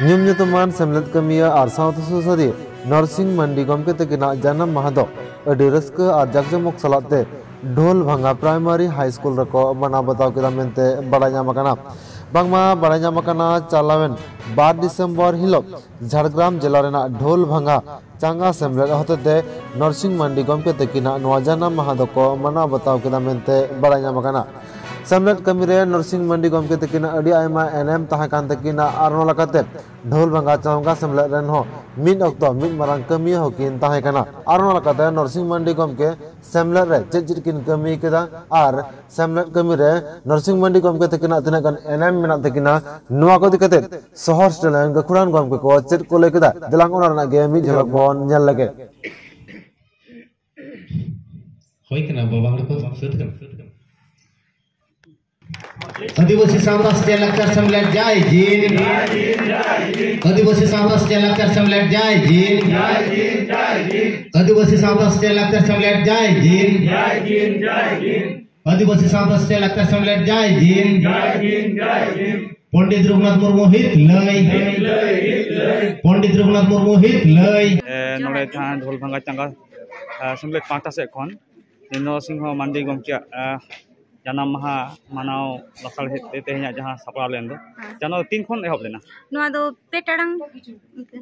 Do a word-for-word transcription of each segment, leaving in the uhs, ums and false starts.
ᱧᱩᱢ ᱧᱩᱛᱩᱢᱟᱱ ᱥᱮᱢᱞᱮᱫ ᱠᱟᱹᱢᱤᱭᱟᱹ ᱟᱨ ᱥᱟᱶᱛᱟ ᱥᱩᱥᱟᱹᱨᱤᱭᱟᱹ ᱱᱚᱨᱥᱤᱝ ᱢᱟᱱᱰᱤ ᱜᱚᱢᱠᱮ ᱛᱟᱹᱠᱤᱱᱟᱜ ᱡᱟᱱᱟᱢ ᱢᱟᱦᱟ ᱫᱚ ᱟᱹᱰᱤ ᱨᱟᱹᱥᱠᱟᱹ ᱟᱨ ᱡᱟᱠᱡᱚᱢᱚᱠ ᱥᱟᱞᱟᱜ ᱛᱮ ᱰᱷᱳᱞ ᱵᱷᱟᱝᱜᱟ ᱯᱨᱟᱭᱢᱟᱨᱤ ᱦᱟᱭ ᱥᱠᱩᱞ ᱨᱮᱠᱚ ᱢᱟᱱᱟᱣ ᱵᱟᱛᱟᱣ ᱠᱮᱫᱟ ᱢᱮᱱᱛᱮ ᱵᱟᱲᱟᱭ ᱧᱟᱢ ᱟᱠᱟᱱᱟ᱾ ᱵᱟᱝᱢᱟ ᱵᱟᱲᱟᱭ ᱧᱟᱢ ᱟᱠᱟᱱᱟ, ᱪᱟᱞᱟᱣᱮᱱ ᱵᱟᱨ ᱰᱤᱥᱮᱢᱵᱚᱨ ᱦᱤᱞᱳᱜ ᱡᱷᱟᱲᱜᱨᱟᱢ ᱡᱮᱞᱟ ᱨᱮᱱᱟᱜ ᱰᱷᱳᱞ ᱵᱷᱟᱝᱜᱟ ᱪᱟᱸᱜᱟ ᱥᱮᱢᱞᱮᱫ ᱦᱚᱛᱮᱛᱮ ᱱᱚᱨᱥᱤᱝ ᱢᱟᱱᱰᱤ ᱜᱚᱢᱠᱮ ᱛᱟᱹᱠᱤᱱᱟᱜ ᱱᱚᱣᱟ ᱡᱟᱱᱟᱢ ᱢᱟᱦᱟ ᱫᱚᱠᱚ ᱢᱟᱱᱟᱣ ᱵᱟᱛᱟᱣ ᱠᱮᱫᱟ ᱢᱮᱱᱛᱮ ᱵᱟᱲᱟᱭ ᱧᱟᱢ ᱟᱠᱟᱱᱟ᱾ ᱥᱮᱢᱞᱮᱫ ᱠᱟᱹᱢᱤᱨᱮ ᱱᱚᱨᱥᱤᱝ ᱢᱟᱱᱰᱤ ᱜᱚᱢᱠᱮ ᱛᱟᱹᱠᱤᱱᱟᱜ ᱟᱹᱰᱤ ᱟᱭᱢᱟ ᱮᱱᱮᱢ ᱛᱟᱦᱮᱸ ᱠᱟᱱ ᱛᱟᱹᱠᱤᱱᱟ ᱟᱨ ᱚᱱᱟ ᱞᱮᱠᱟᱛᱮ ᱰᱷᱳᱞ ᱵᱷᱟᱝᱜᱟ ᱪᱟᱸᱜᱟ ᱥᱮᱢᱞᱮᱫ ᱨᱮᱱ ᱦᱚᱸ ᱢᱤᱫ ᱚᱠᱛᱚ ᱢᱤᱫ ᱢᱟᱨᱟᱝ ᱠᱟᱹᱢᱤᱭᱟᱹ ᱦᱚᱸᱠᱤᱱ ᱛᱟᱦᱮᱸ ᱠᱟᱱᱟ᱾ ᱟᱨ ᱚᱱᱟ ᱞᱮᱠᱟᱛᱮ ᱱᱚᱨᱥᱤᱝ ᱢᱟᱱᱰᱤ ᱜᱚᱢᱠᱮ ᱥᱮᱢᱞᱮᱫ ᱨᱮ ᱪᱮᱫ ᱪᱮᱫ ᱠᱤᱱ ᱠᱟᱹᱢᱤ ᱠᱮᱫᱟ ᱟᱨ ᱥᱮᱢᱞᱮᱫ ᱠᱟᱹᱢᱤᱨᱮ ᱱᱚᱨᱥᱤᱝ ᱢᱟᱱᱰᱤ ᱜᱚᱢᱠᱮ ᱛᱟᱹᱠᱤᱱᱟᱜ ᱛᱤᱱᱟᱹᱜ ᱜᱟᱱ ᱮᱱᱮᱢ ᱢᱮᱱᱟᱜ ᱛᱟᱹᱠᱤᱱᱟ, ᱱᱚᱣᱟ ᱠᱚ ᱤᱫᱤ ᱠᱟᱛᱮ ᱥᱚᱦᱚᱨ ᱥᱮᱴᱮᱨ ᱞᱮᱱ ᱜᱟᱹᱠᱷᱩᱲᱟᱱ ᱜᱚᱢᱠᱮ ᱠᱚ ᱪᱮᱫ ᱠᱚ ᱞᱟᱹᱭ ᱠᱮᱫᱟ, ᱫᱮᱞᱟᱝ ᱚᱱᱟ ᱨᱮᱱᱟᱜ ᱜᱮ ᱢᱤᱫ ᱡᱷᱟᱞᱟᱠ ᱵᱚᱱ ᱧᱮᱞ ᱞᱮᱜᱮ᱾ ᱦᱳᱭ ᱠᱟᱱᱟ, ᱵᱟᱵᱟ ᱦᱚᱲ ᱠᱚ ᱥᱟᱹᱛ ᱠᱟᱱᱟ᱾ ᱟᱹᱫᱤᱵᱟᱹᱥᱤ ᱥᱟᱶᱛᱟ ᱥᱮᱪᱮᱫ ᱞᱟᱠᱪᱟᱨ ᱥᱮᱢᱞᱮᱫ ᱡᱟᱭ ᱫᱤᱱ᱾ ᱟᱹᱫᱤᱵᱟᱹᱥᱤ ᱥᱟᱶᱛᱟ ᱥᱮᱪᱮᱫ ᱞᱟᱠᱪᱟᱨ ᱥᱮᱢᱞᱮᱫ ᱡᱟᱭ ᱫᱤᱱ᱾ ᱟᱹᱫᱤᱵᱟᱹᱥᱤ ᱥᱟᱶᱛᱟ ᱥᱮᱪᱮᱫ ᱞᱟᱠᱪᱟᱨ ᱥᱮᱢᱞᱮᱫ ᱡᱟᱭ ᱫᱤᱱ᱾ ᱟᱹᱫᱤᱵᱟᱹᱥᱤ ᱥᱟᱶᱛᱟ ᱥᱮᱪᱮᱫ ᱞᱟᱠᱪᱟᱨ ᱥᱮᱢᱞᱮᱫ ᱡᱟᱭ ᱫᱤᱱ᱾ ᱯᱚᱱᱰᱤᱛ ᱨᱚᱜᱷᱩᱱᱟᱛᱷ ᱢᱩᱨᱢᱩ ᱦᱤᱛ ᱞᱟᱹᱭ᱾ ᱯᱚᱱᱰᱤᱛ ᱨᱚᱜᱷᱩᱱᱟᱛᱷ ᱢᱩᱨᱢᱩ ᱦᱤᱛ ᱞᱟᱹᱭ᱾ ᱮ, ᱱᱚᱰᱮ ᱡᱟᱦᱟᱸ ᱰᱷᱳᱞ ᱵᱷᱟᱝᱜᱟ ᱪᱟᱸᱜᱟ, ᱮ, ᱥᱮᱢᱞᱮᱫ ᱯᱟᱦᱴᱟ ᱥᱮᱫ ᱠᱷᱚᱱ ᱱᱚᱨᱥᱤᱝᱦᱚ ᱢᱟᱱᱰᱤ ᱜᱚᱢᱠᱮᱭᱟᱜ, ᱮ, ᱡᱟᱱᱟᱢ ᱢᱟᱦᱟ ᱢᱟᱱᱟᱣ ᱞᱟᱥᱟᱲᱦᱮᱫ ᱛᱮ ᱛᱮᱦᱮᱧᱟᱜ ᱡᱟᱦᱟᱸ ᱥᱟᱯᱲᱟᱣ ᱞᱮᱱ ᱫᱚ, ᱦᱮᱸ᱾ ᱡᱟᱦᱟᱸ ᱫᱚ ᱛᱤᱱ ᱠᱷᱚᱱ ᱮᱦᱚᱵ ᱞᱮᱱᱟ? ᱱᱚᱣᱟ ᱫᱚ ᱯᱮ ᱴᱟᱲᱟᱝ ᱤᱱᱠᱟᱹ,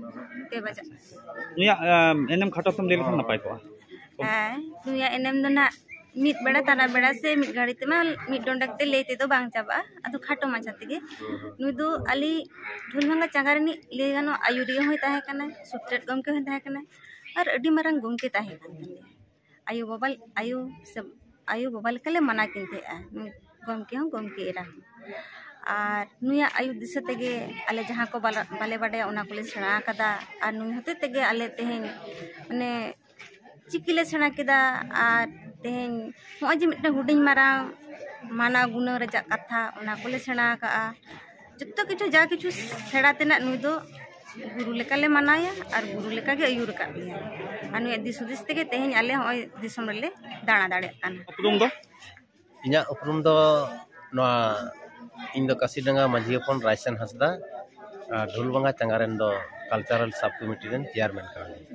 ᱯᱮ ᱵᱟᱡᱟᱜ᱾ ᱱᱩᱭᱟᱜ, ᱮ, ᱮᱱᱮᱢ ᱠᱷᱟᱴᱚ ᱛᱮᱢ ᱞᱟᱹᱭ ᱞᱮᱠᱷᱟᱱ ᱱᱟᱯᱟᱭ ᱠᱚᱜᱼᱟ᱾ ᱦᱮᱸ, ᱱᱩᱭᱟᱜ ᱮᱱᱮᱢ ᱫᱚ ᱱᱟᱜ ᱢᱤᱫ ᱵᱮᱲᱟ ᱛᱟᱨᱟ ᱵᱮᱲᱟ ᱥᱮ ᱢᱤᱫ ᱜᱷᱟᱹᱲᱤ ᱛᱮᱢᱟ ᱢᱤᱫ ᱰᱚᱸᱰᱮᱠ ᱛᱮ ᱞᱟᱹᱭ ᱛᱮᱫᱚ ᱵᱟᱝ ᱪᱟᱵᱟᱜᱼᱟ, ᱟᱫᱚ ᱠᱷᱟᱴᱚ ᱢᱟᱪᱷᱟ ᱛᱮᱜᱮ᱾ ᱱᱩᱭ ᱫᱚ ᱟᱞᱮ ᱰᱷᱩᱞᱢᱟᱝᱜᱟ ᱪᱟᱸᱜᱟ ᱨᱤᱱᱤᱡ ᱞᱟᱹᱭ ᱜᱟᱱᱚᱜᱼᱟ ᱟᱹᱭᱩᱨᱤᱭᱟᱹ ᱦᱚᱸᱭ ᱛᱟᱦᱮᱸ ᱠᱟᱱᱟᱭ, ᱥᱩᱛᱨᱮᱛ ᱜᱚᱢᱠᱮ ᱦᱚᱸᱭ ᱛᱟᱦᱮᱸ ᱠᱟᱱᱟᱭ, ᱟᱨ ᱟᱹᱰᱤ ᱢᱟᱨᱟᱝ ᱜᱚᱢᱠᱮ ᱛᱟᱦᱮᱸ ᱠᱟᱱ ᱛᱟᱞᱮᱭᱟ᱾ ᱟᱭᱳ ᱵᱟᱵᱟ, ᱟᱭᱳ ᱥᱮ ᱟᱭᱳ ᱵᱟᱵᱟ ᱞᱮᱠᱟᱞᱮ ᱢᱟᱱᱟᱣ ᱠᱤᱱ ᱛᱟᱦᱮᱸᱜᱼᱟ, ᱱᱩᱭ ᱜᱚᱢᱠᱮ ᱦᱚᱸ ᱜᱚᱢᱠᱮ ᱮᱨᱟ ᱦᱚᱸ᱾ ᱟᱨ ᱱᱩᱭᱟᱜ ᱟᱹᱭᱩᱨ ᱫᱤᱥᱟᱹ ᱛᱮᱜᱮ ᱟᱞᱮ ᱡᱟᱦᱟᱸ ᱠᱚ ᱵᱟᱞᱟ-, ᱵᱟᱞᱮ ᱵᱟᱰᱟᱭᱟ ᱚᱱᱟ ᱠᱚᱞᱮ ᱥᱮᱬᱟ ᱟᱠᱟᱫᱟ᱾ ᱟᱨ ᱱᱩᱭ ᱦᱚᱛᱮᱡ ᱛᱮᱜᱮ ᱟᱞᱮ ᱛᱮᱦᱮᱧ ᱢᱟᱱᱮ ᱪᱤᱠᱤ ᱞᱮ ᱥᱮᱬᱟ ᱠᱮᱫᱟ᱾ ᱟᱨ ᱛᱮᱦᱮᱧ ᱱᱚᱜᱼᱚᱭ ᱡᱮ ᱢᱤᱫᱴᱟᱝ ᱦᱩᱰᱤᱧ ᱢᱟᱨᱟᱝ ᱢᱟᱱᱟᱣ ᱜᱩᱱᱟᱹᱣ ᱨᱮᱭᱟᱜ ᱠᱟᱛᱷᱟ, ᱚᱱᱟ ᱠᱚᱞᱮ ᱥᱮᱬᱟ ᱟᱠᱟᱜᱼᱟ᱾ ᱡᱚᱛᱚ ᱠᱤᱪᱷᱩ, ᱡᱟ ᱠᱤᱪᱷᱩ ᱥᱮᱬᱟ ᱛᱮᱱᱟᱜ ᱱᱩᱭ ᱫᱚ ᱜᱩᱨᱩ ᱞᱮᱠᱟᱞᱮ ᱢᱟᱱᱟᱣᱮᱭᱟ ᱟᱨ ᱜᱩᱨᱩ ᱞᱮᱠᱟᱜᱮ ᱟᱹᱭᱩᱨ ᱟᱠᱟᱫ ᱞᱮᱭᱟ᱾ ᱟᱨ ᱱᱩᱭᱟᱜ ᱫᱤᱥ ᱦᱩᱫᱤᱥ ᱛᱮᱜᱮ ᱛᱮᱦᱮᱧ ᱟᱞᱮ ᱦᱚᱸᱜᱼᱚᱭ ᱫᱤᱥᱚᱢ ᱨᱮᱞᱮ ᱫᱟᱬᱟ ᱫᱟᱲᱮᱭᱟᱜ ᱠᱟᱱᱟ᱾ ᱩᱯᱨᱩᱢ ᱫᱚ? ᱤᱧᱟᱹᱜ ᱩᱯᱨᱩᱢ ᱫᱚ ᱱᱚᱣᱟ, ᱤᱧ ᱫᱚ ᱠᱟᱥᱤᱰᱟᱸᱜᱟ ᱢᱟᱹᱡᱷᱤ ᱦᱚᱯᱚᱱ ᱨᱟᱭᱥᱟᱱ ᱦᱟᱸᱥᱫᱟ᱾ ᱟᱨ ᱰᱷᱩᱞᱵᱟᱝᱜᱟ ᱪᱟᱸᱜᱟ ᱨᱮᱱ ᱫᱚ ᱠᱟᱞᱪᱟᱨᱟᱞ ᱥᱟᱵ ᱠᱚᱢᱤᱴᱤ ᱨᱮᱱ ᱪᱮᱭᱟᱨᱢᱮᱱ ᱠᱟᱱᱟᱞᱤᱧ᱾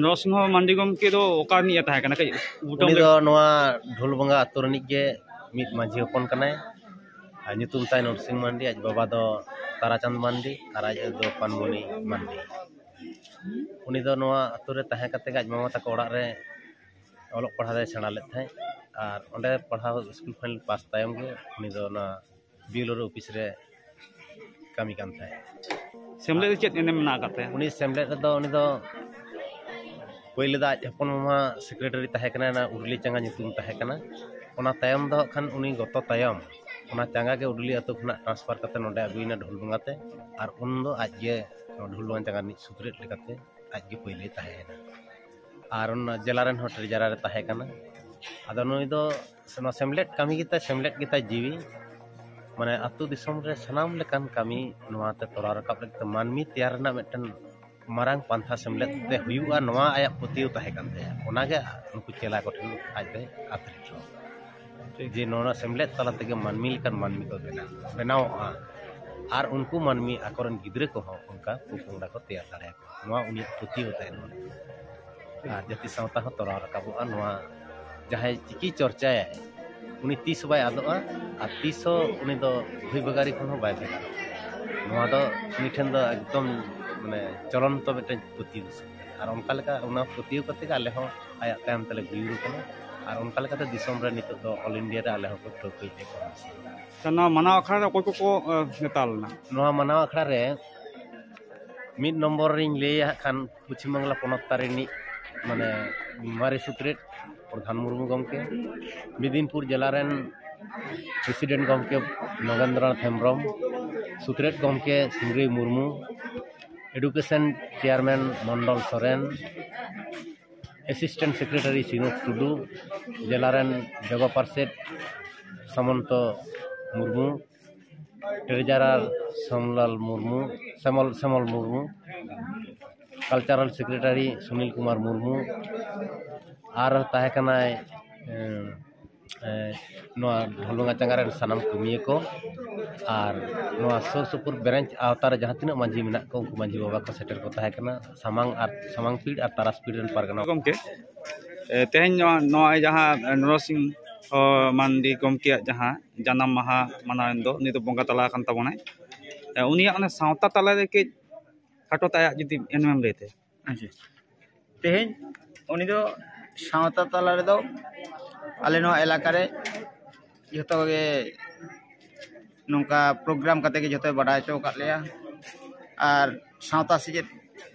ᱱᱚᱨᱥᱤᱝᱦᱚ ᱢᱟᱱᱰᱤ ᱜᱚᱢᱠᱮ ᱫᱚ ᱚᱠᱟ ᱨᱤᱱᱤᱡ ᱮ ᱛᱟᱦᱮᱸ ᱠᱟᱱᱟ? ᱠᱟᱹᱡ ᱵᱩᱴᱟᱹ ᱩᱱᱤ ᱞᱮ- ᱫᱚ ᱱᱚᱣᱟ ᱰᱷᱩᱞᱵᱟᱝᱜᱟ ᱟᱛᱳ ᱨᱤᱱᱤᱡ ᱜᱮ ᱢᱤᱫ ᱢᱟᱹᱡᱷᱤ ᱦᱚᱯᱚᱱ ᱠᱟᱱᱟᱭ᱾ ᱟᱨ ᱧᱩᱛᱩᱢ ᱛᱟᱭ ᱱᱚᱨᱥᱤᱝ ᱢᱟᱱᱰᱤ, ᱟᱡ ᱵᱟᱵᱟ ᱫᱚ ᱛᱟᱨᱟᱪᱟᱸᱫᱽ ᱢᱟᱱᱰᱤ ᱟᱨ ᱟᱡ ᱟᱭᱳ ᱫᱚ ᱯᱟᱱᱢᱚᱱᱤ ᱢᱟᱱᱰᱤ᱾ ᱩᱱᱤ ᱫᱚ ᱱᱚᱣᱟ ᱟᱛᱳ ᱨᱮ ᱛᱟᱦᱮᱸ ᱠᱟᱛᱮ ᱜᱮ ᱟᱡ ᱢᱟᱢᱟ ᱛᱟᱠᱚ ᱚᱲᱟᱜ ᱨᱮ ᱚᱞᱚᱜ ᱯᱟᱲᱦᱟᱣ ᱫᱚᱭ ᱥᱮᱬᱟ ᱞᱮᱫ ᱛᱟᱦᱮᱸᱫ᱾ ᱟᱨ ᱚᱸᱰᱮ ᱯᱟᱲᱦᱟᱣ ᱥᱠᱩᱞ ᱠᱷᱚᱱ ᱯᱟᱥ ᱛᱟᱭᱚᱢ ᱜᱮ ᱩᱱᱤ ᱫᱚ ᱚᱱᱟ ᱵᱤ ᱮᱞ ᱳ ᱨᱮ ᱚᱯᱷᱤᱥ ᱨᱮ ᱠᱟᱹᱢᱤ ᱠᱟᱱ ᱛᱟᱦᱮᱸᱫ᱾ ᱥᱮᱢᱞᱮᱫ ᱨᱮ ᱪᱮᱫ ᱮᱱᱮᱢ ᱢᱮᱱᱟᱜ ᱟᱠᱟᱫ ᱛᱟᱭᱟ? ᱩᱱᱤ ᱥᱮᱢᱞᱮᱫ ᱨᱮᱫᱚ ᱩᱱᱤ ᱫᱚ ᱯᱳᱭᱞᱳ ᱫᱚ ᱟᱡ ᱦᱚᱯᱚᱱ ᱢᱟᱢᱟ ᱥᱮᱠᱨᱮᱴᱟᱨᱤ ᱛᱟᱦᱮᱸ ᱠᱟᱱᱟ, ᱚᱱᱟ ᱩᱨᱞᱤ ᱪᱟᱸᱜᱟ ᱧᱩᱛᱩᱢ ᱛᱟᱦᱮᱸ ᱠᱟᱱᱟ᱾ ᱚᱱᱟ ᱛᱟᱭᱚᱢ ᱫᱚ ᱦᱟᱸᱜ ᱠᱷᱟᱱ ᱩᱱᱤ ᱜᱚᱛᱚ ᱛᱟᱭᱚᱢ ᱚᱱᱟ ᱪᱟᱸᱜᱟ ᱜᱮ ᱩᱨᱞᱤ ᱟᱹᱛᱩ ᱠᱷᱚᱱᱟᱜ ᱴᱨᱟᱱᱥᱯᱷᱟᱨ ᱠᱟᱛᱮ ᱱᱚᱰᱮ ᱟᱹᱜᱩᱭᱮᱱᱟ ᱰᱷᱩᱞᱵᱟᱝᱜᱟ ᱛᱮ᱾ ᱟᱨ ᱩᱱ ᱫᱚ ᱟᱡ ᱜᱮ ᱱᱚᱣᱟ ᱰᱷᱩᱞᱵᱟᱝᱜᱟ ᱪᱟᱸᱜᱟ ᱨᱤᱱᱤᱡ ᱥᱩᱛᱨᱮᱫ ᱞᱮᱠᱟᱛᱮ ᱟᱡ ᱜᱮ ᱯᱳᱭᱞᱳᱭ ᱛᱟᱦᱮᱸᱭᱮᱱᱟ᱾ ᱟᱨ ᱚᱱᱟ ᱡᱮᱞᱟ ᱨᱮᱱ ᱦᱚᱸ ᱴᱨᱮᱡᱟᱨᱟᱨ ᱮ ᱛᱟᱦᱮᱸ ᱠᱟᱱᱟ᱾ ᱟᱫᱚ ᱱᱩᱭ ᱫᱚ ᱱᱚᱣᱟ ᱥᱮᱢᱞᱮᱫ ᱠᱟᱹᱢᱤ ᱜᱮᱛᱟᱭ, ᱥᱮᱢᱞᱮᱫ ᱜᱮᱛᱟᱭ ᱡᱤᱣᱤ᱾ ᱢᱟᱱᱮ ᱟᱹᱛᱩ ᱫᱤᱥᱚᱢ ᱨᱮ ᱥᱟᱱᱟᱢ ᱞᱮᱠᱟᱱ ᱠᱟᱹᱢᱤ ᱱᱚᱣᱟᱛᱮ ᱛᱚᱨᱟᱣ ᱨᱟᱠᱟᱵ ᱞᱟᱹᱜᱤᱫ ᱛᱮ ᱢᱟᱹᱱᱢᱤ ᱛᱮᱭᱟᱨ ᱨᱮᱱᱟᱜ ᱢᱤᱫᱴᱮᱱ ᱢᱟᱨᱟᱝ ᱯᱟᱱᱛᱷᱟ ᱥᱮᱢᱞᱮᱫ ᱛᱮ ᱦᱩᱭᱩᱜᱼᱟ, ᱱᱚᱣᱟ ᱟᱭᱟᱜ ᱯᱟᱹᱛᱭᱟᱹᱣ ᱛᱟᱦᱮᱸ ᱠᱟᱱ ᱛᱟᱭᱟ᱾ ᱚᱱᱟᱜᱮ ᱱᱩᱠᱩ ᱪᱮᱞᱟ ᱠᱚᱴᱷᱮᱱ ᱟᱡ ᱫᱚᱭ ᱟᱛᱟᱨ ᱦᱚᱴᱚ ᱡᱮ ᱱᱚᱣᱟ ᱥᱮᱢᱞᱮᱫ ᱛᱟᱞᱟ ᱛᱮᱜᱮ ᱢᱟᱹᱱᱢᱤ ᱞᱮᱠᱟᱱ ᱢᱟᱹᱱᱢᱤ ᱠᱚ ᱵᱮᱱᱟᱣ ᱵᱮᱱᱟᱣᱚᱜᱼᱟ ᱟᱨ ᱩᱱᱠᱩ ᱢᱟᱹᱱᱢᱤ ᱟᱠᱚᱨᱮᱱ ᱜᱤᱫᱽᱨᱟᱹ ᱠᱚᱦᱚᱸ ᱚᱱᱠᱟ ᱯᱚᱯᱚᱝᱲᱟ ᱠᱚ ᱛᱮᱭᱟᱨ ᱫᱟᱲᱮᱭᱟᱠᱚᱣᱟ᱾ ᱱᱚᱣᱟ ᱩᱱᱤᱭᱟᱜ ᱯᱟᱹᱛᱭᱟᱹᱣ ᱛᱟᱦᱮᱸ ᱠᱟᱱᱟ᱾ ᱟᱨ ᱡᱟᱹᱛᱤ ᱥᱟᱶᱛᱟ ᱦᱚᱸ ᱛᱚᱨᱟᱣ ᱨᱟᱠᱟᱵᱚᱜᱼᱟ᱾ ᱱᱚᱣᱟ ᱡᱟᱦᱟᱸᱭ ᱪᱤᱠᱤ ᱪᱚᱨᱪᱟᱭᱟᱭ, ᱩᱱᱤ ᱛᱤᱥ ᱦᱚᱸ ᱵᱟᱭ ᱟᱫᱚᱜᱼᱟ ᱟᱨ ᱛᱤᱥ ᱦᱚᱸ ᱩᱱᱤ ᱫᱚ ᱵᱷᱟᱹᱭ ᱵᱷᱟᱹᱜᱟᱹᱨᱤ ᱠᱷᱚᱱ ᱦᱚᱸ ᱵᱟᱭ ᱵᱷᱮᱜᱟᱨᱚᱜᱼᱟ᱾ ᱱᱚᱣᱟ ᱫᱚ ᱩᱱᱤ ᱴᱷᱮᱱ ᱫᱚ ᱮᱠᱫᱚᱢ ᱢᱟᱱᱮ ᱪᱚᱞᱚᱱᱛᱚ ᱢᱤᱫᱴᱮᱱ ᱯᱟᱹᱛᱭᱟᱹᱣ ᱥᱮ᱾ ᱟᱨ ᱚᱱᱠᱟ ᱞᱮᱠᱟ ᱚᱱᱟ ᱯᱟᱹᱛᱭᱟᱹᱣ ᱠᱟᱛᱮ ᱜᱮ ᱟᱞᱮ ᱦᱚᱸ ᱟᱭᱟᱜ ᱛᱟᱭᱚᱢ ᱛᱮᱞᱮ ᱜᱩᱭᱩᱨ ᱠᱟᱱᱟ᱾ ᱟᱨ ᱚᱱᱠᱟ ᱞᱮᱠᱟᱛᱮ ᱫᱤᱥᱚᱢ ᱨᱮ ᱱᱤᱛᱚᱜ ᱫᱚ ᱚᱞ ᱤᱱᱰᱤᱭᱟ ᱨᱮ ᱟᱞᱮ ᱦᱚᱸᱠᱚ ᱴᱷᱟᱹᱣᱠᱟᱹᱭᱮᱫ ᱞᱮᱭᱟ ᱠᱚᱢ ᱵᱮᱥᱤ᱾ ᱱᱚᱣᱟ ᱢᱟᱱᱟᱣ ᱟᱠᱷᱲᱟ ᱨᱮ ᱚᱠᱚᱭ ᱠᱚᱠᱚ ᱱᱮᱛᱟ ᱞᱮᱱᱟ? ᱱᱚᱣᱟ ᱢᱟᱱᱟᱣ ᱟᱠᱷᱲᱟ ᱨᱮ ᱢᱤᱫ ᱱᱚᱢᱵᱚᱨ ᱨᱤᱧ ᱞᱟᱹᱭᱟ ᱦᱟᱸᱜ ᱠᱷᱟᱱ ᱯᱚᱪᱷᱤᱢ ᱵᱟᱝᱞᱟ ᱯᱚᱱᱚᱛ ᱨᱤᱱᱤᱡ ᱢᱟᱱᱮ ᱢᱟᱨᱮ ᱥᱩᱛᱨᱮᱫ ᱯᱨᱚᱫᱷᱟᱱ ᱢᱩᱨᱢᱩ ᱜᱚᱢᱠᱮ, ᱢᱮᱫᱤᱱᱯᱩᱨ ᱡᱮᱞᱟ ᱨᱮᱱ ᱯᱨᱮᱥᱤᱰᱮᱱᱴ ᱜᱚᱢᱠᱮ ᱱᱚᱜᱮᱱᱫᱨᱚᱱᱟᱛᱷ ᱦᱮᱢᱵᱨᱚᱢ, ᱥᱩᱛᱨᱮᱫ ᱜᱚᱢᱠᱮ ᱥᱤᱝᱨᱟᱹᱭ ᱢᱩᱨᱢᱩ, ᱮᱰᱩᱠᱮᱥᱚᱱ ᱪᱮᱭᱟᱨᱢᱮᱱ ᱢᱚᱱᱰᱚᱞ ᱥᱚᱨᱮᱱ, ᱮᱥᱤᱥᱴᱮᱱᱴ ᱥᱮᱠᱨᱮᱴᱟᱨᱤ ᱥᱤᱱᱳᱫ ᱴᱩᱰᱩ, ᱡᱮᱞᱟ ᱨᱮᱱ ᱡᱚᱜᱚ ᱯᱟᱨᱥᱮᱫ ᱥᱟᱢᱚᱱᱛᱚ ᱢᱩᱨᱢᱩ, ᱴᱨᱮᱡᱟᱨᱟᱨ ᱥᱳᱢᱞᱟᱞ ᱢᱩᱨᱢᱩ, ᱥᱮᱢᱚᱞ ᱥᱮᱢᱚᱞ ᱢᱩᱨᱢᱩ, ᱠᱟᱞᱪᱟᱨᱟᱞ ᱥᱮᱠᱨᱮᱴᱟᱨᱤ ᱥᱩᱱᱤᱞ ᱠᱩᱢᱟᱨ ᱢᱩᱨᱢᱩ, ᱟᱨ ᱛᱟᱦᱮᱸ ᱠᱟᱱᱟᱭ ᱮ, ᱱᱚᱣᱟ ᱰᱷᱚᱞᱩᱝᱟ ᱪᱟᱸᱜᱟ ᱨᱮᱱ ᱥᱟᱱᱟᱢ ᱠᱟᱹᱢᱤᱭᱟᱹ ᱠᱚ ᱟᱨ ᱱᱚᱣᱟ ᱥᱩᱨ ᱥᱩᱯᱩᱨ ᱵᱨᱟᱧᱪ ᱟᱣᱛᱟ ᱨᱮ ᱡᱟᱦᱟᱸ ᱛᱤᱱᱟᱹᱜ ᱢᱟᱹᱡᱷᱤ ᱢᱮᱱᱟᱜ ᱠᱚ, ᱩᱱᱠᱩ ᱢᱟᱹᱡᱷᱤ ᱵᱟᱵᱟ ᱠᱚ ᱥᱮᱴᱮᱨ ᱠᱚ ᱛᱟᱦᱮᱸ ᱠᱟᱱᱟ᱾ ᱥᱟᱢᱟᱝ ᱟᱨ ᱥᱟᱢᱟᱝ ᱯᱤᱲ ᱟᱨ ᱛᱟᱨᱟᱥ ᱯᱤᱲ ᱨᱮᱱ ᱯᱟᱨᱜᱟᱱᱟ ᱜᱚᱢᱠᱮ, ᱮ, ᱛᱮᱦᱮᱧ ᱱᱚᱣᱟ, ᱱᱚᱣᱟ ᱡᱟᱦᱟᱸ ᱱᱚᱨᱚᱥᱤᱝᱦᱚ ᱢᱟᱱᱰᱤ ᱜᱚᱢᱠᱮᱭᱟᱜ ᱡᱟᱦᱟᱸ ᱡᱟᱱᱟᱢ ᱢᱟᱦᱟ ᱢᱟᱱᱟᱣᱮᱱ ᱫᱚ, ᱩᱱᱤ ᱫᱚ ᱵᱚᱸᱜᱟ ᱛᱟᱞᱟ ᱟᱠᱟᱱ ᱛᱟᱵᱚᱱᱟᱭ᱾ ᱮ, ᱩᱱᱤᱭᱟᱜ ᱚᱱᱟ ᱥᱟᱶᱛᱟ ᱛᱟᱞᱟᱨᱮ ᱠᱟᱹᱡ ᱠᱷᱟᱴᱚ ᱛᱮ ᱟᱭᱟᱜ ᱡᱩᱫᱤ ᱮᱱᱮᱢᱮᱢ ᱞᱟᱹᱭ ᱛᱮ᱾ ᱟᱪᱪᱷᱟ, ᱛᱮᱦᱮᱧ ᱩᱱᱤ ᱫᱚ ᱥᱟᱶᱛᱟ ᱛᱟᱞᱟ ᱨᱮᱫᱚ ᱟᱞᱮ ᱱᱚᱣᱟ ᱮᱞᱟᱠᱟ ᱨᱮ ᱡᱚᱛᱚ ᱜᱮ ᱱᱚᱝᱠᱟ ᱯᱨᱳᱜᱨᱟᱢ ᱠᱟᱛᱮ ᱜᱮ ᱡᱚᱛᱚᱭ ᱵᱟᱰᱟᱭ ᱦᱚᱪᱚ ᱟᱠᱟᱫ ᱞᱮᱭᱟ᱾ ᱟᱨ ᱥᱟᱶᱛᱟ ᱥᱮᱪᱮᱫ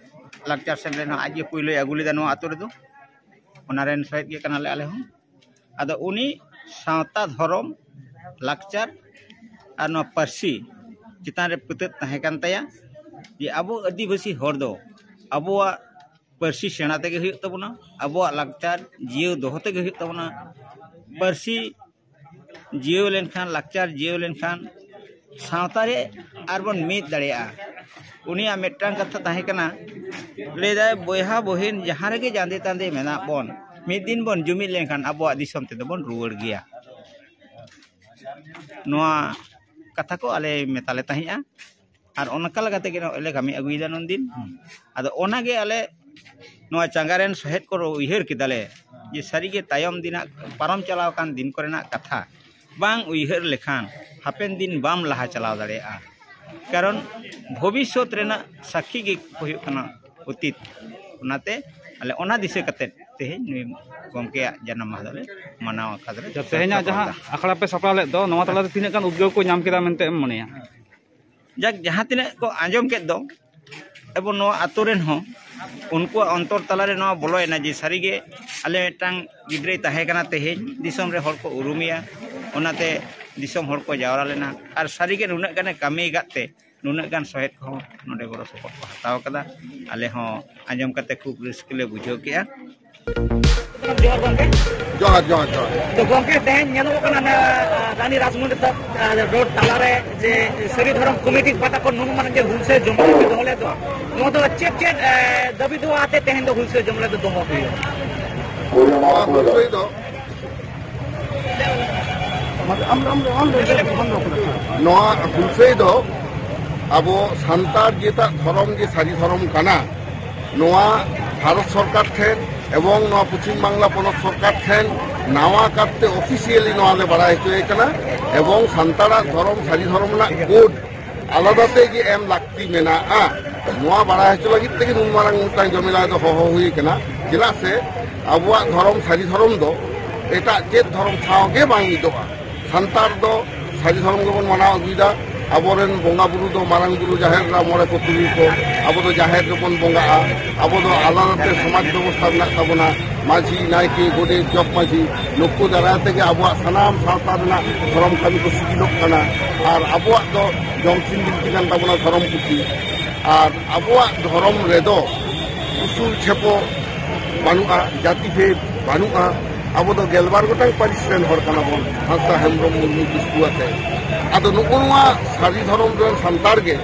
ᱞᱟᱠᱪᱟᱨ ᱥᱮᱫ ᱨᱮ ᱦᱚᱸ ᱟᱡ ᱜᱮ ᱯᱳᱭᱞᱳᱭ ᱟᱹᱜᱩ ᱞᱮᱫᱟ ᱱᱚᱣᱟ ᱟᱹᱛᱩ ᱨᱮᱫᱚ᱾ ᱚᱱᱟ ᱨᱮᱱ ᱥᱚᱦᱮᱫ ᱜᱮ ᱠᱟᱱᱟᱞᱮ ᱟᱞᱮ ᱦᱚᱸ᱾ ᱟᱫᱚ ᱩᱱᱤ ᱥᱟᱶᱛᱟ, ᱫᱷᱚᱨᱚᱢ, ᱞᱟᱠᱪᱟᱨ ᱟᱨ ᱱᱚᱣᱟ ᱯᱟᱹᱨᱥᱤ ᱪᱮᱛᱟᱱ ᱨᱮ ᱯᱟᱹᱛᱭᱟᱹᱣ ᱛᱟᱦᱮᱸ ᱠᱟᱱ ᱛᱟᱭᱟ ᱡᱮ ᱟᱵᱚ ᱟᱹᱫᱤᱵᱟᱹᱥᱤ ᱦᱚᱲ ᱫᱚ ᱟᱵᱚᱣᱟᱜ ᱯᱟᱹᱨᱥᱤ ᱥᱮᱬᱟ ᱛᱮᱜᱮ ᱦᱩᱭᱩᱜ ᱛᱟᱵᱚᱱᱟ, ᱟᱵᱚᱣᱟᱜ ᱞᱟᱠᱪᱟᱨ ᱡᱤᱭᱟᱹᱣ ᱫᱚᱦᱚ ᱛᱮᱜᱮ ᱦᱩᱭᱩᱜ ᱛᱟᱵᱚᱱᱟ᱾ ᱯᱟᱹᱨᱥᱤ ᱡᱤᱭᱟᱹᱣ ᱞᱮᱱᱠᱷᱟᱱ, ᱞᱟᱠᱪᱟᱨ ᱡᱤᱭᱟᱹᱣ ᱞᱮᱱᱠᱷᱟᱱ ᱥᱟᱶᱛᱟ ᱨᱮ ᱟᱨᱵᱚᱱ ᱢᱤᱫ ᱫᱟᱲᱮᱭᱟᱜᱼᱟ᱾ ᱩᱱᱤᱭᱟᱜ ᱢᱤᱫᱴᱟᱝ ᱠᱟᱛᱷᱟ ᱛᱟᱦᱮᱸ ᱠᱟᱱᱟ, ᱞᱟᱹᱭᱫᱟᱭ, "ᱵᱚᱭᱦᱟ ᱵᱚᱦᱤᱱ ᱡᱟᱦᱟᱸ ᱨᱮᱜᱮ ᱡᱟᱸᱫᱮ ᱛᱟᱸᱫᱮ ᱢᱮᱱᱟᱜ ᱵᱚᱱ, ᱢᱤᱫ ᱫᱤᱱ ᱵᱚᱱ ᱡᱩᱢᱤᱫ ᱞᱮᱱᱠᱷᱟᱱ ᱟᱵᱚᱣᱟᱜ ᱫᱤᱥᱚᱢ ᱛᱮᱫᱚ ᱵᱚᱱ ᱨᱩᱣᱟᱹᱲ ᱜᱮᱭᱟ᱾" ᱱᱚᱣᱟ ᱠᱟᱛᱷᱟ ᱠᱚ ᱟᱞᱮ ᱢᱮᱛᱟᱞᱮ ᱛᱟᱦᱮᱸᱫᱼᱟ᱾ ᱟᱨ ᱚᱱᱠᱟ ᱞᱮᱠᱟ ᱛᱮᱜᱮ ᱱᱚᱜᱼᱚᱭ ᱞᱮ ᱠᱟᱹᱢᱤ ᱟᱹᱜᱩᱭᱮᱫᱟ ᱱᱩᱱᱫᱤᱱ᱾ ᱟᱫᱚ ᱚᱱᱟᱜᱮ ᱟᱞᱮ ᱱᱚᱣᱟ ᱪᱟᱸᱜᱟ ᱨᱮᱱ ᱥᱚᱦᱮᱫ ᱠᱚ ᱩᱭᱦᱟᱹᱨ ᱠᱮᱫᱟᱞᱮ ᱡᱮ ᱥᱟᱹᱨᱤᱜᱮ ᱛᱟᱭᱚᱢ ᱫᱤᱱᱟᱜ, ᱯᱟᱨᱚᱢ ᱪᱟᱞᱟᱣ ᱟᱠᱟᱱ ᱫᱤᱱ ᱠᱚᱨᱮᱱᱟᱜ ᱠᱟᱛᱷᱟ ᱵᱟᱝ ᱩᱭᱦᱟᱹᱨ ᱞᱮᱠᱷᱟᱱ ᱦᱟᱯᱮᱱ ᱫᱤᱱ ᱵᱟᱢ ᱞᱟᱦᱟ ᱪᱟᱞᱟᱣ ᱫᱟᱲᱮᱭᱟᱜᱼᱟ᱾ ᱠᱟᱨᱚᱱ ᱵᱷᱚᱵᱤᱥᱥᱚᱛ ᱨᱮᱱᱟᱜ ᱥᱟᱹᱠᱷᱤ ᱜᱮ ᱦᱩᱭᱩᱜ ᱠᱟᱱᱟ ᱚᱛᱤᱛ᱾ ᱚᱱᱟᱛᱮ ᱟᱞᱮ ᱚᱱᱟ ᱫᱤᱥᱟᱹ ᱠᱟᱛᱮᱫ ᱛᱮᱦᱮᱧ ᱱᱩᱭ ᱜᱚᱢᱠᱮᱭᱟᱜ ᱡᱟᱱᱟᱢ ᱢᱟᱦᱟ ᱫᱚᱞᱮ ᱢᱟᱱᱟᱣ ᱟᱠᱟᱫᱟ᱾ ᱟᱪᱪᱷᱟ, ᱛᱮᱦᱮᱧᱟᱜ ᱡᱟᱦᱟᱸ ᱟᱠᱷᱲᱟ ᱯᱮ ᱥᱟᱯᱲᱟᱣ ᱞᱮᱫ ᱫᱚ, ᱱᱚᱣᱟ ᱛᱟᱞᱟᱛᱮ ᱛᱤᱱᱟᱹᱜ ᱜᱟᱱ ᱩᱫᱽᱜᱟᱹᱣ ᱠᱚ ᱧᱟᱢ ᱠᱮᱫᱟ ᱢᱮᱱᱛᱮ ᱮᱢ ᱢᱚᱱᱮᱭᱟ? ᱡᱟᱠ, ᱡᱟᱦᱟᱸ ᱛᱤᱱᱟᱹᱜ ᱠᱚ ᱟᱸᱡᱚᱢ ᱠᱮᱫ ᱫᱚ, ᱮᱵᱚᱝ ᱱᱚᱣᱟ ᱟᱛᱳ ᱨᱮᱱ ᱦᱚᱸ ᱩᱱᱠᱩᱣᱟᱜ ᱚᱱᱛᱚᱨ ᱛᱟᱞᱟᱨᱮ ᱱᱚᱣᱟ ᱵᱚᱞᱚᱭᱮᱱᱟ ᱡᱮ ᱥᱟᱹᱨᱤᱜᱮ ᱟᱞᱮ ᱢᱤᱫᱴᱟᱝ ᱜᱤᱫᱽᱨᱟᱹᱭ ᱛᱟᱦᱮᱸ ᱠᱟᱱᱟ, ᱛᱮᱦᱮᱧ ᱫᱤᱥᱚᱢ ᱨᱮ ᱦᱚᱲ ᱠᱚ ᱩᱨᱩᱢᱮᱭᱟ᱾ ᱚᱱᱟᱛᱮ ᱫᱤᱥᱚᱢ ᱦᱚᱲ ᱠᱚ ᱡᱟᱣᱨᱟ ᱞᱮᱱᱟ ᱟᱨ ᱥᱟᱹᱨᱤᱜᱮ ᱱᱩᱱᱟᱹᱜ ᱜᱟᱱᱮ ᱠᱟᱹᱢᱤ ᱟᱠᱟᱫ ᱛᱮ ᱱᱩᱱᱟᱹᱜ ᱜᱟᱱ ᱥᱚᱦᱮᱫ ᱠᱚᱦᱚᱸ ᱱᱚᱰᱮ ᱜᱚᱲᱚ ᱥᱚᱯᱚᱦᱚᱫ ᱠᱚ ᱦᱟᱛᱟᱣ ᱠᱟᱫᱟ᱾ ᱟᱞᱮ ᱦᱚᱸ ᱟᱸᱡᱚᱢ ᱠᱟᱛᱮ ᱠᱷᱩᱵ ᱨᱟᱹᱥᱠᱟᱹ ᱞᱮ ᱵᱩᱡᱷᱟᱹᱣ ᱠᱮᱜᱼᱟ᱾ ᱡᱚᱦᱟᱨ ᱜᱚᱝᱠᱮ᱾ ᱡᱚᱦᱟᱨ, ᱡᱚᱦᱟᱨ, ᱡᱚᱦᱟᱨ᱾ ᱛᱚ ᱜᱚᱝᱠᱮ, ᱛᱮᱦᱮᱧ ᱧᱮᱞᱚᱜ ᱠᱟᱱᱟ ᱚᱱᱟ, ᱟᱸ, ᱨᱟᱱᱤ ᱨᱟᱥᱢᱚᱱᱰᱤ ᱛᱚ, ᱟᱸ, ᱨᱳᱰ ᱛᱟᱞᱟᱨᱮ ᱡᱮ ᱥᱟᱹᱨᱤ ᱫᱷᱚᱨᱚᱢ ᱠᱚᱢᱤᱴᱤ ᱯᱟᱦᱴᱟ ᱠᱷᱚᱱ ᱱᱩᱱ ᱢᱟᱨᱟᱝ ᱡᱮ ᱦᱩᱞᱥᱟᱹᱭ ᱡᱚᱢᱚᱞ ᱯᱮ ᱫᱚᱦᱚ ᱞᱮᱫ ᱫᱚ, ᱱᱚᱣᱟ ᱫᱚ ᱪᱮᱫ ᱪᱮᱫ, ᱟᱸ, ᱫᱟᱹᱵᱤ ᱫᱚ ᱟᱛᱮ ᱛᱮᱦᱮᱧ ᱫᱚ ᱦᱩᱞᱥᱟᱹᱭ ᱡᱚᱢᱚᱞ ᱫᱚ ᱫᱚᱦᱚ ᱦᱩᱭᱩᱜᱼᱟ? ᱱᱚᱣᱟ ᱦᱩᱞᱥᱟᱹᱭ ᱫᱚ ᱱᱚᱣᱟ ᱦᱩᱞᱥᱟᱹᱭ ᱫᱚ ᱟᱵᱚ ᱥᱟᱱᱛᱟᱲ ᱡᱮᱴᱟᱜ ᱫᱷᱚᱨᱚᱢ ᱜᱮ ᱥᱟᱹᱨᱤ ᱫᱷᱚᱨᱚᱢ ᱠᱟᱱᱟ, ᱱᱚᱣᱟ ᱵᱷᱟᱨᱚᱛ ᱥᱚᱨᱠᱟᱨ ᱴᱷᱮᱱ ᱮᱵᱚᱝ ᱱᱚᱣᱟ ᱯᱚᱪᱷᱤᱢ ᱵᱟᱝᱞᱟ ᱯᱚᱱᱚᱛ ᱥᱚᱨᱠᱟᱨ ᱴᱷᱮᱱ ᱱᱟᱣᱟ ᱠᱟᱨᱛᱮ ᱚᱯᱷᱤᱥᱤᱭᱟᱞᱤ ᱱᱚᱣᱟ ᱞᱮ ᱵᱟᱲᱟᱭ ᱦᱚᱪᱚᱭᱮ ᱠᱟᱱᱟ᱾ ᱮᱵᱚᱝ ᱥᱟᱱᱛᱟᱲᱟᱜ ᱫᱷᱚᱨᱚᱢ, ᱥᱟᱹᱨᱤ ᱫᱷᱚᱨᱚᱢ ᱨᱮᱱᱟᱜ ᱠᱳᱰ ᱟᱞᱟᱫᱟ ᱛᱮ ᱜᱮ ᱮᱢ ᱞᱟᱹᱠᱛᱤ ᱢᱮᱱᱟᱜᱼᱟ᱾ ᱱᱚᱣᱟ ᱵᱟᱲᱟᱭ ᱦᱚᱪᱚ ᱞᱟᱹᱜᱤᱫ ᱛᱮᱜᱮ ᱱᱩᱱ ᱢᱟᱨᱟᱝ ᱢᱤᱫᱴᱟᱝ ᱡᱚᱢᱮᱞᱟᱭ ᱫᱚ ᱦᱚᱦᱚ ᱦᱩᱭ ᱠᱟᱱᱟ᱾ ᱪᱮᱫᱟᱜ ᱥᱮ ᱟᱵᱚᱣᱟᱜ ᱫᱷᱚᱨᱚᱢ, ᱥᱟᱹᱨᱤ ᱫᱷᱚᱨᱚᱢ ᱫᱚ ᱮᱴᱟᱜ ᱪᱮᱫ ᱫᱷᱚᱨᱚᱢ ᱥᱟᱶ ᱜᱮ ᱵᱟᱝ ᱢᱤᱫᱚᱜᱼᱟ᱾ ᱥᱟᱱᱛᱟᱲ ᱫᱚ ᱥᱟᱹᱨᱤ ᱫᱷᱚᱨᱚᱢ ᱜᱮᱵᱚᱱ ᱢᱟᱱᱟᱣ ᱟᱹᱜᱩᱭᱮᱫᱟ᱾ ᱟᱵᱚᱨᱮᱱ ᱵᱚᱸᱜᱟ ᱵᱩᱨᱩ ᱫᱚ ᱢᱟᱨᱟᱝ ᱵᱩᱨᱩ, ᱡᱟᱦᱮᱨ ᱮᱨᱟ, ᱢᱚᱬᱮ ᱠᱚ ᱛᱩᱨᱩᱭ ᱠᱚ, ᱟᱵᱚ ᱫᱚ ᱡᱟᱦᱮᱨ ᱨᱮᱵᱚᱱ ᱵᱚᱸᱜᱟᱜᱼᱟ᱾ ᱟᱵᱚ ᱫᱚ ᱟᱞᱟᱫᱟᱛᱮ ᱥᱚᱢᱟᱡᱽ ᱵᱮᱵᱚᱥᱛᱷᱟ ᱢᱮᱱᱟᱜ ᱛᱟᱵᱚᱱᱟ, ᱢᱟᱹᱡᱷᱤ, ᱱᱟᱭᱠᱮ, ᱜᱚᱰᱮᱛ, ᱡᱚᱜᱽ ᱢᱟᱹᱡᱷᱤ, ᱱᱩᱠᱩ ᱫᱟᱨᱟᱭ ᱛᱮᱜᱮ ᱟᱵᱚᱣᱟᱜ ᱥᱟᱱᱟᱢ ᱥᱟᱶᱛᱟ ᱨᱮᱱᱟᱜ ᱫᱷᱚᱨᱚᱢ ᱠᱟᱹᱢᱤ ᱠᱚ ᱥᱤᱜᱤᱞᱚᱜ ᱠᱟᱱᱟ᱾ ᱟᱨ ᱟᱵᱚᱣᱟᱜ ᱫᱚ ᱡᱚᱢ ᱥᱤᱢ ᱵᱤᱱᱛᱤ ᱠᱟᱱ ᱛᱟᱵᱚᱱᱟ ᱫᱷᱚᱨᱚᱢ ᱯᱩᱛᱷᱤ᱾ ᱟᱨ ᱟᱵᱚᱣᱟᱜ ᱫᱷᱚᱨᱚᱢ ᱨᱮᱫᱚ ᱩᱥᱩᱞ ᱪᱷᱮᱯᱚ ᱵᱟᱹᱱᱩᱜᱼᱟ, ᱡᱟᱹᱛᱤ ᱵᱷᱮᱫᱽ ᱵᱟᱹᱱᱩᱜᱼᱟ᱾ ᱟᱵᱚ ᱫᱚ ᱜᱮᱞᱵᱟᱨ ᱜᱚᱴᱟᱝ ᱯᱟᱹᱨᱤᱥ ᱨᱮᱱ ᱦᱚᱲ ᱠᱟᱱᱟ ᱵᱚᱱ, ᱦᱟᱸᱥᱫᱟ, ᱦᱮᱢᱵᱨᱚᱢ, ᱢᱩᱨᱢᱩ, ᱠᱤᱥᱠᱩ ᱟᱛᱮ᱾ ᱟᱫᱚ ᱱᱩᱜᱼᱩ ᱱᱚᱣᱟ ᱥᱟᱹᱨᱤ ᱫᱷᱚᱨᱚᱢ ᱨᱮᱱ ᱥᱟᱱᱛᱟᱲ ᱜᱮ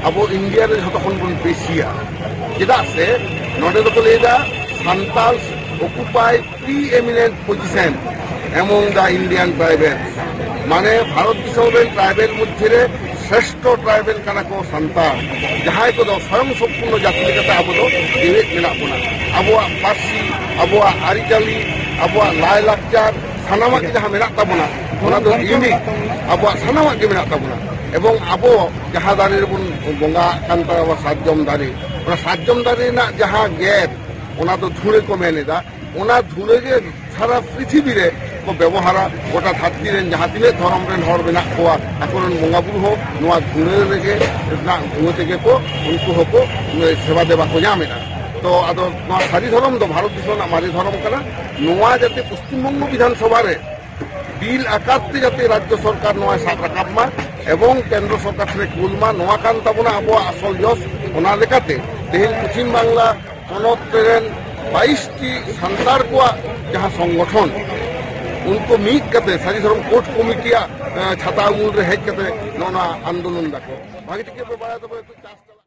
ᱟᱵᱚ ᱤᱱᱰᱤᱭᱟ ᱨᱮ ᱡᱷᱚᱛᱚ ᱠᱷᱚᱱ ᱵᱚᱱ ᱵᱮᱥᱤᱭᱟ᱾ ᱪᱮᱫᱟᱜ ᱥᱮ ᱱᱚᱰᱮ ᱫᱚᱠᱚ ᱞᱟᱹᱭᱫᱟ, "Santals occupy preeminent position among the Indian tribals", ᱢᱟᱱᱮ ᱵᱷᱟᱨᱚᱛ ᱫᱤᱥᱚᱢ ᱨᱮᱱ ᱴᱨᱟᱭᱵᱮᱞ ᱢᱚᱫᱽᱫᱷᱮ ᱨᱮ ᱥᱨᱮᱥᱴᱷᱚ ᱴᱨᱟᱭᱵᱮᱞ ᱠᱟᱱᱟ ᱠᱚ ᱥᱟᱱᱛᱟᱲ, ᱡᱟᱦᱟᱸᱭ ᱠᱚᱫᱚ ᱥᱚᱭᱚᱝ ᱥᱚᱢᱯᱩᱨᱱᱚ ᱡᱟᱹᱛᱤ ᱞᱮᱠᱟᱛᱮ ᱟᱵᱚ ᱫᱚ ᱡᱮᱣᱮᱫ ᱢᱮᱱᱟᱜ ᱵᱚᱱᱟ᱾ ᱟᱵᱚᱣᱟᱜ ᱯᱟᱹᱨᱥᱤ, ᱟᱵᱚᱣᱟᱜ ᱟᱹᱨᱤᱪᱟᱹᱞᱤ, ᱟᱵᱚᱣᱟᱜ ᱞᱟᱭᱼᱞᱟᱠᱪᱟᱨ, ᱥᱟᱱᱟᱢᱟᱜ ᱜᱮ ᱡᱟᱦᱟᱸ ᱢᱮᱱᱟᱜ ᱛᱟᱵᱚᱱᱟ, ᱚᱱᱟ ᱫᱚ ᱤᱭᱩᱱᱤᱠ, ᱟᱵᱚᱣᱟᱜ ᱥᱟᱱᱟᱢᱟᱜ ᱜᱮ ᱢᱮᱱᱟᱜ ᱛᱟᱵᱚᱱᱟ᱾ ᱮᱵᱚᱝ ᱟᱵᱚ ᱡᱟᱦᱟᱸ ᱫᱟᱨᱮ ᱨᱮᱵᱚᱱ ᱵᱚᱸᱜᱟᱜ ᱠᱟᱱ ᱛᱟᱵᱚᱱᱟ, ᱥᱟᱨᱡᱚᱢ ᱫᱟᱨᱮ, ᱚᱱᱟ ᱥᱟᱨᱡᱚᱢ ᱫᱟᱨᱮ ᱨᱮᱱᱟᱜ ᱡᱟᱦᱟᱸ ᱜᱮᱫ, ᱚᱱᱟ ᱫᱚ ᱫᱷᱩᱲᱟᱹ ᱠᱚ ᱢᱮᱱ ᱮᱫᱟ, ᱚᱱᱟ ᱫᱷᱩᱲᱟᱹ ᱜᱮ ᱥᱟᱨᱟ ᱯᱨᱤᱛᱷᱤᱵᱤ ᱨᱮ ᱠᱚ ᱵᱮᱵᱚᱦᱟᱨᱟ᱾ ᱜᱚᱴᱟ ᱫᱷᱟᱹᱨᱛᱤ ᱨᱮᱱ ᱡᱟᱦᱟᱸ ᱛᱤᱱᱟᱹᱜ ᱫᱷᱚᱨᱚᱢ ᱨᱮᱱ ᱦᱚᱲ ᱢᱮᱱᱟᱜ ᱠᱚᱣᱟ, ᱟᱠᱚᱨᱮᱱ ᱵᱚᱸᱜᱟ ᱵᱩᱨᱩ ᱦᱚᱸ ᱱᱚᱣᱟ ᱫᱷᱩᱲᱟᱹ ᱨᱮᱜᱮ, ᱨᱮᱱᱟᱜ ᱫᱷᱩᱣᱟᱹ ᱛᱮᱜᱮ ᱠᱚ, ᱩᱱᱠᱩ ᱦᱚᱸᱠᱚ ᱥᱮᱵᱟ ᱫᱮᱵᱟ ᱠᱚ ᱧᱟᱢ ᱮᱫᱟ᱾ ᱛᱚ ᱟᱫᱚ ᱱᱚᱣᱟ ᱥᱟᱹᱨᱤ ᱫᱷᱚᱨᱚᱢ ᱫᱚ ᱵᱷᱟᱨᱚᱛ ᱫᱤᱥᱚᱢ ᱨᱮᱱᱟᱜ ᱢᱟᱨᱮ ᱫᱷᱚᱨᱚᱢ ᱠᱟᱱᱟ᱾ ᱱᱚᱣᱟ ᱡᱟᱛᱮ ᱯᱚᱥᱪᱤᱢ ᱵᱚᱝᱜᱚ ᱵᱤᱫᱷᱟᱱ ᱥᱚᱵᱷᱟ ᱨᱮ ᱵᱤᱞ ᱟᱠᱟᱨ ᱛᱮ ᱡᱟᱛᱮ ᱨᱟᱡᱽᱡᱚ ᱥᱚᱨᱠᱟᱨ ᱱᱚᱣᱟᱭ ᱥᱟᱵ ᱨᱟᱠᱟᱵ ᱢᱟ ᱮᱵᱚᱝ ᱠᱮᱱᱫᱨᱚ ᱥᱚᱨᱠᱟᱨ ᱴᱷᱮᱱ ᱠᱩᱞ ᱢᱟ, ᱱᱚᱣᱟ ᱠᱟᱱ ᱛᱟᱵᱚᱱᱟ ᱟᱵᱚᱣᱟᱜ ᱟᱥᱚᱞ ᱡᱚᱥ᱾ ᱚᱱᱟ ᱞᱮᱠᱟᱛᱮ ᱛᱮᱦᱮᱧ ᱯᱚᱪᱷᱤᱢ ᱵᱟᱝᱞᱟ ᱯᱚᱱᱚᱛ ᱨᱮᱱ ᱵᱟᱭᱤᱥ ᱴᱤ ᱥᱟᱱᱛᱟᱲ ᱠᱚᱣᱟᱜ ᱡᱟᱦᱟᱸ ᱥᱚᱝᱜᱚᱴᱷᱚᱱ, ᱩᱱᱠᱩ ᱢᱤᱫ ᱠᱟᱛᱮ ᱥᱟᱹᱨᱤ ᱫᱷᱚᱨᱚᱢ ᱠᱳᱰ ᱠᱚᱢᱤᱴᱤᱭᱟᱜ, ᱮ, ᱪᱷᱟᱛᱟ ᱩᱢᱩᱞ ᱨᱮ ᱦᱮᱡ ᱠᱟᱛᱮ ᱱᱚᱜᱼᱚ ᱱᱚᱣᱟ ᱟᱱᱫᱳᱞᱚᱱ ᱫᱟᱠᱚ᱾ ᱵᱷᱟᱜᱮ ᱴᱷᱤᱠ ᱜᱮᱯᱮ ᱵᱟᱲᱟᱭ ᱛᱟᱵᱚᱱᱟ, ᱮᱠᱴᱩ ᱪᱟᱥ